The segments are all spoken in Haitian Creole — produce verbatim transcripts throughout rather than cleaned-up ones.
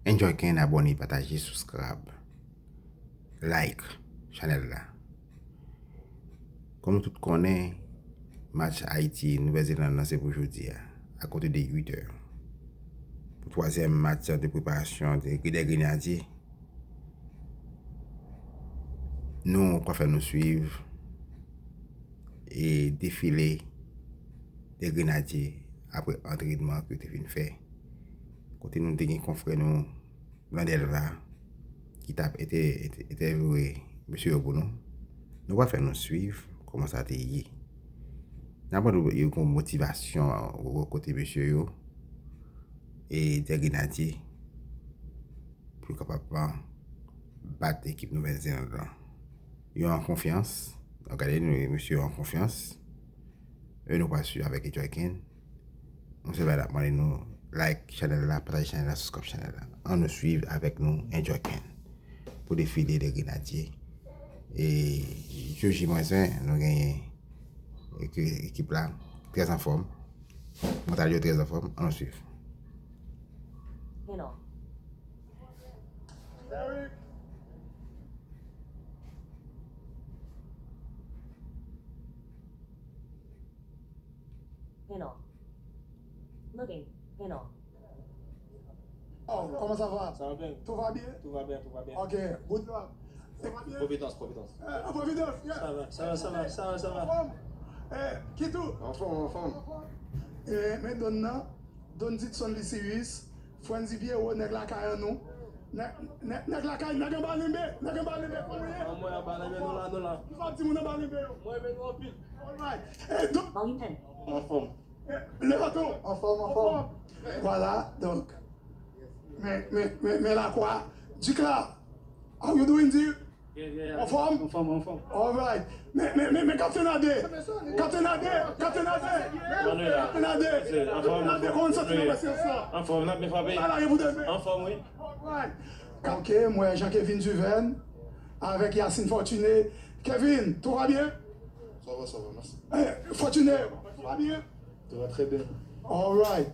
Enjoy Ken, abòne, pataje, subscribe, like chanèl la. Kòm nou tout konnen, match Ayiti, Nouvèl Zeland nan se pou jodi a, akonte de uit è. Pou twazyèm match de preparasyon de, de Grenadye, nou pral fè nou swiv e defile de Grenadye apre antrenman ke yo te fin fè. Kote nou te gen konfrè nou Blandelva ki t ap entè-, entè-, entèvyouwe mesye yo pou nou. Nou pral fè nou swiv kòman sa te ye. N ap mande yo yon motivasyon kote mesye yo e de Grenadye pou yo kapab bat ekip Nouvèl Zeland lan. Yo an konfyans. Gade nou, mesye yo an konfyans. E nou pral swiv avèk Enjoy Ken. Nou se bagay la, mande nou like chanèl la, pataje chanèl la, subscribe chanèl la. Ann nou swiv avèk nou Enjoy Ken pou defile de Grenadye. E jou J mwens ven, nou genyen ekip la trè anfòm. Mantal yo trè anfòm, ann nou swiv. Heno. Looking. Heno. Oh, comment ça va? Ça va bien? Tout va bien? Tout va bien, tout va bien. Ok, good luck. Ça va bien? Providence, Providence. Euh, à Providence, yeah. Ça va, ça va, ça va, ça va, ça va. Anfòm? Eh, Kitou? Anfòm, anfòm. Eh, men Don nan, Don Didson Lisius, Franzy Pierrot, nèg lakay an nou. Nèg, nèg, nèg lakay, nèg anba lenbe, nèg anba lenbe, kòman ye? Anmwe anba lenbe, nou la, nou la. Ki sa di moun anba lenbe yo? Mwen renmen nou anpil. Alright. Eh, Don, Anfòm. eh, Levanto. Anfòm, anfòm. Voilà, donc. Men, men, men, men lakwa. Dikla, how you doing, Dik? Anfòm? Anfòm, anfòm. Alright. Men, men, men, men Kaptenn Ade. Kaptenn Ade, Kaptenn Ade. Manuela. Kaptenn Ade. Anfòm, Kaptenn Ade, kòman w santi nan mesye sa? Anfòm, n ap byen frape. Ala gen pou demen. Anfòm, wi. Alright. Ok, mwen Jean-Kevin Duverne, avèk Yacine Fortuné. Kevin, tout va bien? Ça va, ça va, merci. Eh, Fortuné, tout va bien? Tout va très bien. Alright.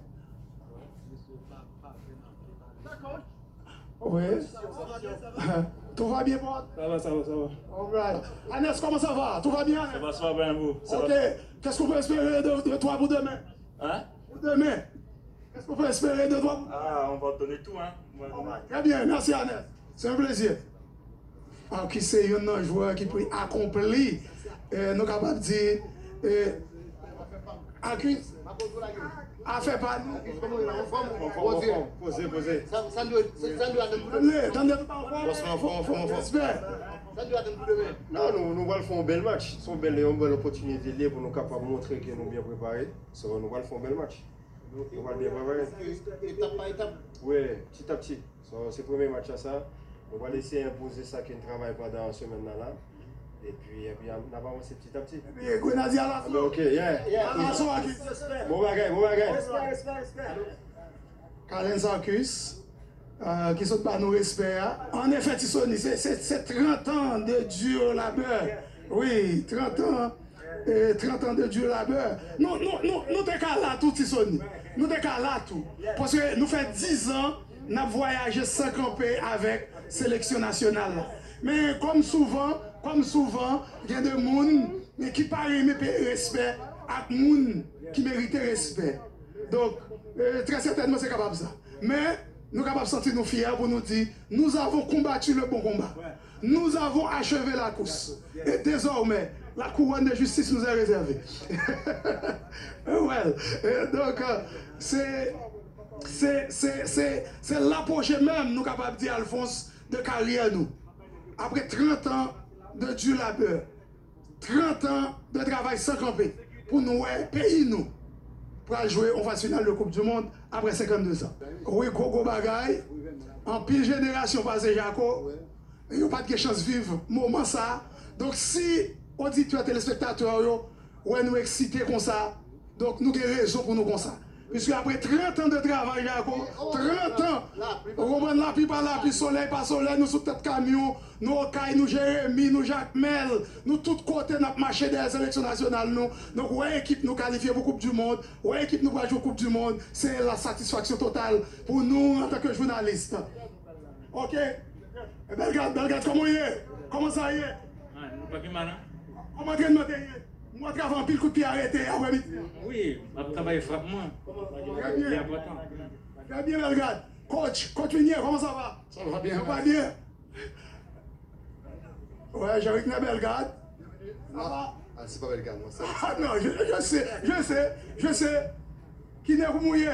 Oui. Tout va bien, Paul? Ça va, ça va, ça va. Alright. Anes, comment ça va? Tout va bien, Anes? Ça va, ça va bien, vous? Ça Ok. va. Qu'est-ce qu'on peut espérer de, de toi pour demain? Hein? Pour demain. Qu'est-ce qu'on peut espérer de toi? Ah, on va donner tout, hein. On va donner. Alright. Très bien, merci, Anes. C'est un plaisir. Arcus se youn nan jwè ki pi akonpli, eh, nou kapab di, eh, Arcus, afè pa nou. Poze, poze. Tande, tande tout anfòm. Anfòm, anfòm, anfòm. Respè. Non, nou, nou pral fè yon bèl match. Se yon bèl, yon bèl opòtinite li ye pou nou kapab montre ke nou byen prepare. So, nou pral fè yon bèl match. Nou pral byen prepare. Etap pa etap. Wi, ptitapti. So, se premye match la sa. Nou pral eseye enpoze sa ke n travay pandan semèn nan la. Epi, epi n ap avanse ptitapti. Epi Grenadye a la. Anben, ok, yeah. Aso a ki. Bon bagay, bon bagay. Kalens Arcus, euh, ki sot ba nou respè a. An efè, Ti Sony, se, se, se trant an de dur labè. Wi, trant an, eh, trant an de dur labè. Nou, nou, nou, nou te ka la tou, Ti Sony. Nou te ka la tou. Paske nou fè diz an n ap vwayaje san kanpe avèk seleksyon nasyonal la. Men kòm souvan, kòm souvan, gen de moun ki pa renmen peye respè ak moun ki merite respè. Donk, eh, trè sètènman, se kapab sa. Men, nou kapab santi nou fyè pou nou di, nous avons combattu le bon combat. Nous avons achevé la course. Et désormais, la couronne de justice nous est réservée. Well, eh, donk, eh, se, se, se, se, se lapoje menm, nou kapab di, Alphonse, de karyè nou. Apre trant an de dur labè, trant an de travay san kanpe pou nou wè peyi nou pral jwe yon faz final de Coupe du Monde apre senkannde zan. Wi, gwo, gwo bagay. Anpil jenerasyon pase Jako, yo pa t gen chans viv moman sa. Donk, si oditè, telespektatè yo wè nou eksite konsa, donk nou gen rezon pou nou konsa. Piske apre trant an de travay, Jako, trant an, ou konprann, lapli pa lapli, solèy pa solèy, nou sou tèt kamyon, nou Okay, nou Jeremi, nou Jakmèl, nou tout kote n ap mache dèyè seleksyon nasyonal nou. Donk, wè ekip nou kalifye pou Koup di Mond, wè ekip nou pral jwe Koup di Mond, se la satisfaksyon total pou nou antanke jounalis. Ok. Bèl gad, bèl gad, kòman w ye? Kòman sa ye? Ah, nou pa pi mal, non? Kòman antrenman te ye? M wè w travay anpil kout pye arete aprèmidi. Wi, m ap travay frap mwen. Trè Li byen. enpòtan. Trè byen, bèl gad. Coach, coach Minier, kòman sa va? Sa va byen. Sa va byen? Ouais, Jean-Luc Nèbèl, gad. Sa va? Ah, se pa bèl gad, non. Ah non, je, je sais, je sais, je sais. Ki nen pou mouye.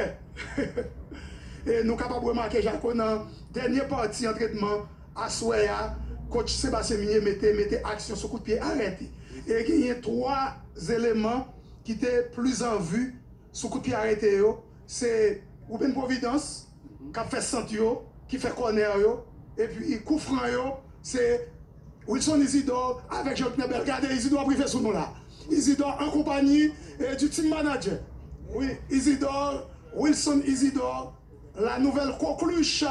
E nou kapab remake, Jako, nan dènye pati antrenman aswè a, coach Sébastien Minier mete, mete aksyon sou kout pye arete. E genyen twa eleman ki te pli an vi sou kout pye arete yo, se Ruben Providence, k ap fè sant yo, ki fè kònè yo, epi kou fran yo, se Wilson Isidore avèk Jean-Luc Nèbèl. Gade, Isidore ap rive sou nou la. Isidore an konpanyi eh, du team manager. Wi, Isidore, Wilson Isidore, la nouvelle coqueluche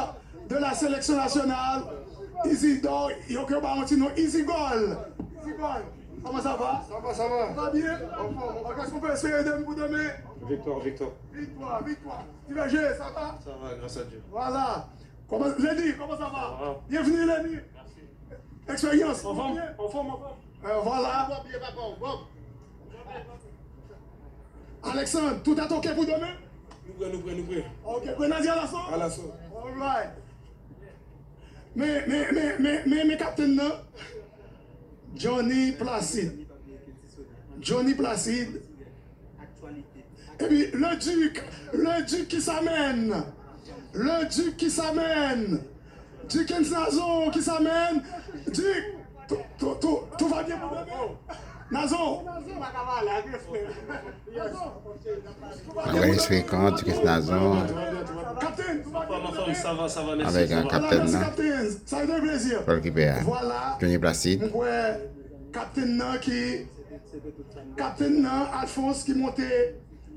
de la sélection nationale. Isidore, yo ke ba yon ti non, Izigol. Izigol, kòman sa va? Sa va, sa va. Sa va byen? Anfòm. Kòman sa va? Kòman sa va? Kòman sa va? Victor, Victor. Viktwa, viktwa. Ti Bèje, sa va? Ça va, grâce à Dieu. Voilà. Kòman, Lenny, kòman sa va? Ça va. Byenvini, Lenny. Merci. Eksperyans. En forme, en forme, en forme. Euh, voilà. Alexandre, tout est ok pour demain? Nou prè, nou prè, nou prè. Ok, Grenadye Alaso? Alaso. Alright. Men, men, men, men, men, men kaptenn nan, Johnny Placide. Johnny Placide. Epi le Duc, le Duc qui s'amène. Le Duc qui s'amène. Dickens Nazon qui s'amène. Duc, tout, tout, tout, tout va bien pour demain. Nazon. André Frekan, Dickens Nazon, Kaptenn, tout va bien pour demain. Anfòm, ça va, ça va, merci. Avec un capitaine, Kaptenn, sa a été un plaisir. Goalkeeper, Voilà. Johnny Placide. Mwen kwè kaptenn nan ki kaptenn nan Alphonse ki monte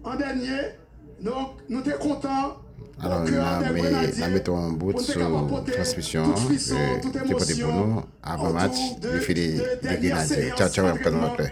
an dènye. Donk nou te kontan. Alors, n a, n a mete yon bout sou transmisyon ke te pote pou nou avan match de file de Grenadye. Tchaw, tchaw, n ap pran nou apre.